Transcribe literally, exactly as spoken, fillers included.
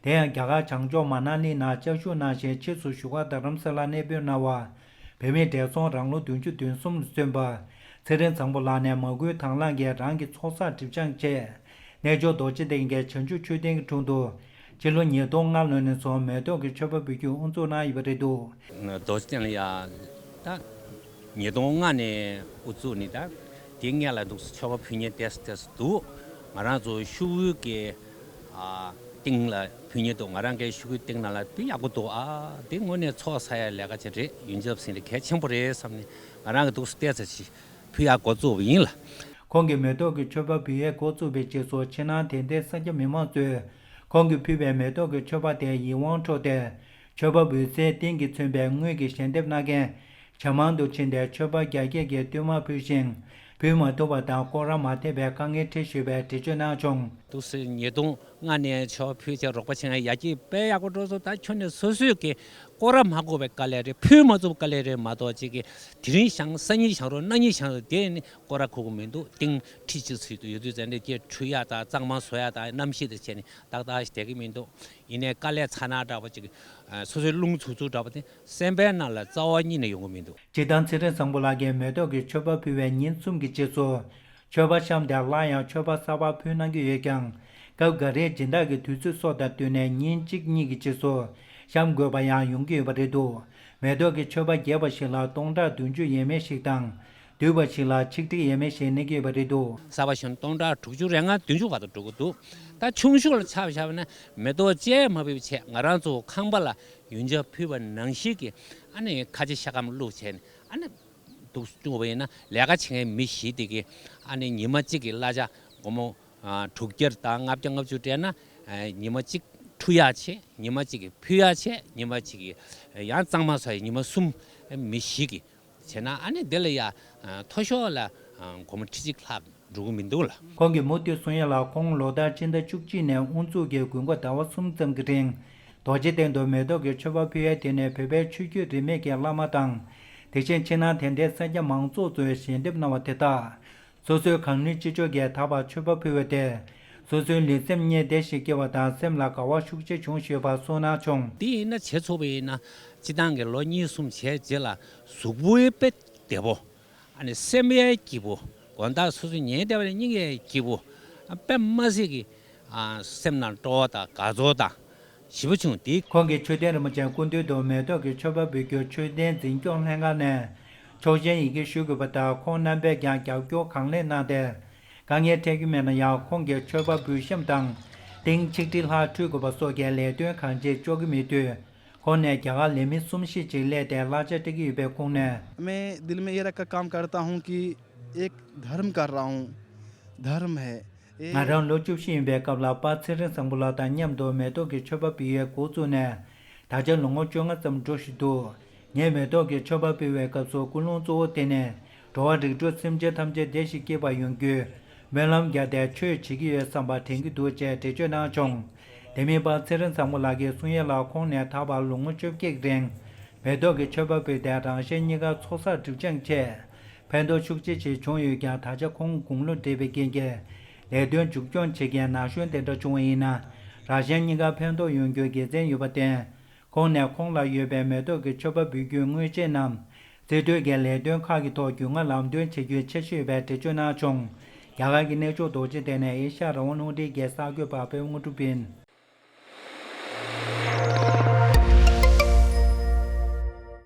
དེ་ཡང་རྒྱ་གར་བྱང་ཕྱོགས་མ་ན་ལི་ནང་བཅའ་བཞུགས་གནང་ཞིང་ཕྱིས་སུ་བཞུགས་སྒར་རྡ་རམ་ས་ལར་གནས་སྤོས་གནང་བ། བོད་མིའི་བགྲེས་ཚོགས་རང་ལོ་བདུན་ཅུ་དོན་གསུམ་ལ་སོན་པ་ཚེ་རིང་བཟང་པོ་ལགས་ནས་མ་བསྐུལ་དང་བླངས་ཀྱིས་རང་གི་ཚོགས་བསགས་སྒྲིབ་སྦྱང་བྱས། གནས་མཆོག་རྡོ་རྗེ་གདན་གྱི་བྱང་ཆུབ་མཆོད་རྟེན་གྱི་དྲུང་དུ་སྤྱི་ལོ་ཉིས་སྟོང་ལྔ་ལོ་ནས་བཟུང་མེ་ཏོག་གི་མཆོད་པ་འབུལ་རྒྱུ་དབུ་འཛུགས་གནང་ཡོད་པ་རེད་འདུག་རྡོ་རྗེ་གདན་ལ་ཡ་ད་ཉིས་སྟོང་ལྔ་ནས་དབུ་བཙུགས་ནས་ད་དེ་སྔས་ལ་འདུག་སེ་མཆོད་པ་ཕུལ་མཁན་ཏོག་ཙམ་ཏོག་ཙམ་འདུག་ང་རང་ཚོ་ཤོག་གུའི་གི་ཨ་སྟེང་ལ་ཕུལ་མཁན་འདུག་ང་རང་གི་ཤོག་གུའི་སྟེང་ནང་ལ་དཔེ་ཡག་པོ་འདུག་ཨ་དེ་དངོས་གནས་ཚོགས་བསགས་ཡ་ལས་ཀ་ཅིག་རེད། ཡོན་ཆབ་སེང་རེད། གལ་ཆེན་པོ་རེད་བསམ་ནས་ང་རང་གི་འདུག་སེ་ཏོག་ཙམ་ཅིག་ཕུལ་ཡ་འགོ་བཙུགས་པ་ཡིན་ལ། ཁོང་གིས་མེ་ཏོག་གི་མཆོད་པ་འབུལ་ཡས་འགོ་བཙུགས་པའི་རྗེས་སུ་ཕྱི་ནང་དད་ལྡན་སངས་རྒྱས་མི་མང་ཚོས་ཁོང་གིས་ཕུལ་བའི་མེ་ཏོག་གི་མཆོད་པ་དེ་ཡིད་དབང་འཕྲོག་སྟེ། མཆོད་པ་འབུལ་སའི་རྟེན་གྱིས་མཚོན་པའི་དངུལ་གྱི་ཞལ་འདེབས་གནང་མཁན་ཇེ་མང་དུ་ཕྱིན་ཏེ་མཆོད་པ་རྒྱ་སྐྱེད་ཀྱི་བསྟོད་མར་ཕུལ་ཞིང་། ཕུལ་མ་ཐུབ་པ་དང་སྐོར་ར་མ་ཐེབས་པའི་དཀའ་ངལ་འཕྲད་བཞིན་པའི་འགྲེལ་བརྗོད་གནང་བྱུང་། འདུག་སེ་ཉིས་སྟོང་ལྔ་ནས་མཆོད་པ་ཕུལ་བྱས་རོགས་པ་བྱེད་མཁན་ཡར་རྒྱས་དཔེ་ཡག་པོ་འགྲོ་སོང་། ད་ཁྱོན་ནས་སོ་སོས་ཀྱི་སྐོར་ར་མ་དགོས་པའི་དཀའ་ལས་རེད། ཕུལ་མ་ཐུབ་དཀའ་ལས་རེད་མ་གཏོགས་ཅིག་གི་དེ་རིང་བཞེངས་སང་ཉིན་བཞེངས་རོགས་གནངས་ཉིན་བཞེངས་རོགས་དེ་ནི་སྐོར་ར་ཁུག་གི་མི་འདུག་ཏིང་ཁྲི་གཅིག་ཚུད་དུ་ཡོད་དུས་ཙང་ནས་དེ་འཁྲུ་ཡ་དང་གཙང་མ་བཟོ་ཡ་དང་གནམ་གཤིས་དང་བྱས་ནས་ཏག་ཏག་ཞིག་བསྡད་ཀྱི་མི་འདུག་ཡིན་ནའི་དཀའ་ལས་ཚ་ན་འདྲ་པོ་ཅིག་སོ་སོའི་རླུང་འཚུབ་འཚུབ་འདྲ་པོ་དེ་སེམས་པའི་ནང་ལ་རྩ་བ་ཉིད་ནས་ཡོང་གི་མི་འདུག་སྤྱིར་བཏང་ཚེ་རིང་བཟང་པོ་ལགས་ཀྱིས་མེ་ཏོག་གི་མཆོད་པ་ཕུལ་བའི་ཉིན་གསུམ་གྱི་རྗེས་སུ། མཆོད་པ་བཤམས་ཏེ་སླར་ཡང་མཆོད་པ་གསར་པ་ཕུལ་གནང་གི་ཡོད་ཀྱང་། སྐབས་འགའ་རེར་སྦྱིན་བདག་གི་དུས་ཚོད་སོགས་དང་བསྟུན་ནས་ཉིན་གཅིག་གཉིས་ཀྱི་རྗེས་སུ་བཤམས་དགོས་པ་ཡང་ཡོང་གི་ཡོད་པ་རེད་འདུག་མེ་ཏོག་གི་མཆོད་པ་རྒྱས་པ་ཞིག་ལ་སྟོང་ཕྲག་བདུན་ཅུ་ཡས་མས་ཤིག་དང་། བསྡུས་པ་ཞིག་ལ་ཆིག་ཁྲི་ཡས་མས་ཤིག་གནས་ཀྱི་ཡོད་པ་རེད་འདུག་གསར་པ་བཞེངས་སྟོང་ཕྲག་དྲུག་ཅུ་རེ་ལྔ་བདུན་ཅུ་བར་དུ་འགྲོ་གི་འདུག་ད་ཆུང་ཤོས་ལ་ཆ་བཞག་པ་ན་མེ་ཏོག་ཅིག་མ་ཕུལ་བའི་ཆེད་ང་རང་ཚོ་ཁང་པ་ལ་ཡོན་ཆབ་ཕུལ་བ་ནང་བཞིན་གྱི་ཨ་ནི་ཁ་ཆེ་ཤ་སྐམ་བླུགས་བྱས་ནས་ཨ་ནི། འདུག་བྱུང་བ་ཡིན་ན་ལས་ཀ་བྱེད་མཁན་མི་བཞི་དེ་གིས་ཨ་ནི་ཉི་མ་གཅིག་གི་གླ་ཆ་སྒོར་མོ་ཨ་དྲུག་བརྒྱ་དང་ལྔ་བརྒྱ་ལྔ་བཅུ་སྤྲད་ན་ཨ་ཉི་མ་གཅིག་འཁྲུ་ཡག་བྱས། ཉི་མ་གཅིག་གི་ཕུལ་ཡག་བྱས། ཉི་མ་གཅིག་གི་ཡང་གཙང་མ་བཟོ་ཡག་ཉི་མ་གསུམ་མི་བཞི་གིས་བྱས་ན་ཨ་ནི་དེ་ལ་ཡ་མཐོ་ཤོས་ལ་སྒོར་མོ་ཁྲི་གཅིག་ལྷག་འགྲོ་གི་མི་འདུག་ལ། ཁོང་གིས་མུ་མཐུད་གསུང་ཡ་ལ། ཁོང་ལོ་ལྟར་སྤྱི་ཟླ་བཅུ་གཅིག་ནས་དབུ་འཛུགས་ཀྱིས་དགུན་ཁ་ཟླ་བ་གསུམ་ཙམ་གྱི་རིང་རྡོ་རྗེ་གདན་དུ་མེ་ཏོག་གི་མཆོད་པ་ཕུལ་ཡ་དེ་ནི་བོད་པའི་ཆོས་བརྒྱུད་རིས་མེད་ཀྱི་བླ་མ་དང་། དེ་བཞིན་ཕྱི་ནང་དད་ལྡན་སེར་སྐྱ་མང་ཚོགས་ཚོས་ཞལ་འདེབས་གནང་བ་དེ་དག་སོ་སོའི་གང་ནུས་ཅི་ལྕོགས་ཀྱིས་ད་བར་མཆོད་པ་ཕུལ་བ་དེ། སོ་སོའི་ལུས་སེམས་གཉིས་བདེ་ཞིག་སྐྱེ་བ་དང་སེམས་ལ་དགའ་བ་ཤུགས་ཆེ་བྱུང་ཞེས་པ་གསུངས་གནང་བྱུང་། དེ་ཡིན་ན་བྱེད་ཆོག་པ་ཡིན་ན་སྤྱིར་བཏང་གི་ལོ་གཉིས་གསུམ་བྱས་རྗེས་ལ་གཟུགས་པོའི་དཔེ་བདེ་པོ། ཨ་ནི་སེམས་པའི་སྐྱིད་པོ། དགོང་དག་སོ་སོ་ཉལ་བསྡད་པ་ནས་སྙིང་གའི་སྐྱིད་པོ། དཔེ་མ་སྲིད་ཀྱི་ཨ་སེམས་ནང་སྤྲོ་བ་དང་དགའ་ཚོར་དང་ཞེ་པོ་བྱུང་། དེ། ཁོང་གིས་མཆོད་རྟེན་རིན་པོ་ཆེ་སྐུ་མདུན་དུ་མེ་ཏོག་གི་མཆོད་པ་འབུལ་རྒྱུ་མཆོད་རྟེན་འཛིན་སྐྱོང་ལྷན་ཁང་ནས་ཆོག་མཆན་ཡི་གེ་ཞུ་དགོས་པ་དང་། ཁོང་རྣམ་པས་ཀྱང་རྒྱབ་སྐྱོར་གང་ལེགས་གནང་སྟེ། དཀའ་ངལ་འཕྲད་ཀྱི་མེད་ན་ཡང་། ཁོང་གིས་མཆོད་པ་འབུལ་བཤམས་དང་ཏིང་ཆིག་ཁྲི་ལྷག་འཁྲུད་དགོས་པ་སོགས་ཀྱི་ལས་དོན་གང་ཅིའང་ལྕོགས་ཀྱི་མེད་དུས། ཁོང་ནས་རྒྱ་གར་ལས་མི་གསུམ་བཞི་ཅིག་སླེབས་ཏེ་གླ་ཆ་སྤྲད་ཀྱི་ཡོད་པའི་ཁོངས་ནས། मैं दिल में ये रख कर काम करता हूँ कि एक धर्म कर रहा हूँ। धर्म है। ང་རང་ལོ་བཅུ་བཞི་ཡིན་པའི་སྐབས་ལ་པ་ཚེ་རིང་བཟང་པོ་ལགས་དང་མཉམ་དུ་མེ་ཏོག་གི་མཆོད་པ་འབུལ་ཡས་འགོ་བཙུགས་ནས་ད་ཆ་ལོ་ངོ་བཅོ་ལྔ་ཙམ་འགྲོ་བཞིན་འདུག་ངས་མེ་ཏོག་གི་མཆོད་པ་ཕུལ་བའི་སྐབས་སུ་ཀུན་སློང་གཙོ་བོ་དེ་ནི་འགྲོ་བ་རིགས་དྲུག་སེམས་ཅན་ཐམས་ཅད་བདེ་ཞིང་སྐྱིད་པ་ཡོང་རྒྱུའི་སྨོན་ལམ་བརྒྱབ་སྟེ་ཆོས་བྱེད་ཀྱི་ཡོད་བསམ་པ་དྲན་གྱི་འདུག་ཅེས་འགྲེལ་བརྗོད་གནང་བྱུང་། དེ་མིན་པ་ཚེ་རིང་བཟང་པོ་ལགས་ཀྱིས་གསུང་ཡས་ལ། ཁོང་ནས་ད་བར་ལོ་ངོ་བཅོ་བརྒྱད་ཀྱི་རིང་མེ་ཏོག་གི་མཆོད་པ་ཕུལ་ཏེ་རང་གཞན་གཉིས་ཀ་ཚོགས་བསགས་སྒྲིབ་སྦྱང་བྱས། ཕན་ཐོགས་ཤུགས་ཆེ་ཞིག་བྱུང་ཡོད་ཀྱང་། ད་ཆ་ཁོང་དགུང་ལོ་བགྲེས་པའི་རྐྱེན་གྱིས་ལས་དོན་མཇུག་སྐྱོང་བྱེད་མཁན་ན་གཞོན་དེ་འདྲ་བྱུང་བ་ཡིན་ན། རང་གཞན་གཉིས་ཀར་ཕན་ཐོགས་ཡོང་རྒྱུའི་དགེ་མཚན་ཡོད་པར་བརྟེན། ཁོང་ནས་ཁོང་ལ་ཡོད་པའི་མེ་ཏོག་གི་མཆོད་པ་འབུལ་རྒྱུའི་དངུལ་ཆས་རྣམས་རྩིས་སྤྲོད་ཀྱི་ལས་དོན་ཁག་གི་ཐོག་རྒྱུས་མངའ་ལམ་སྟོན་བྱེད་རྒྱུའི་འཆར་གཞི་ཡོད་པའི་འགྲེལ་བརྗོད་གནང་བྱུང་། རྒྱ་གར་གྱི་གནས་མཆོག་རྡོ་རྗེ་གདན་ནས་ཨེ་ཤ་ཡ་རང་དབང་རླུང་འཕྲིན་གྱི་གསར་འགོད་པ་པད་མ་དངོས་གྲུབ་ཡིན།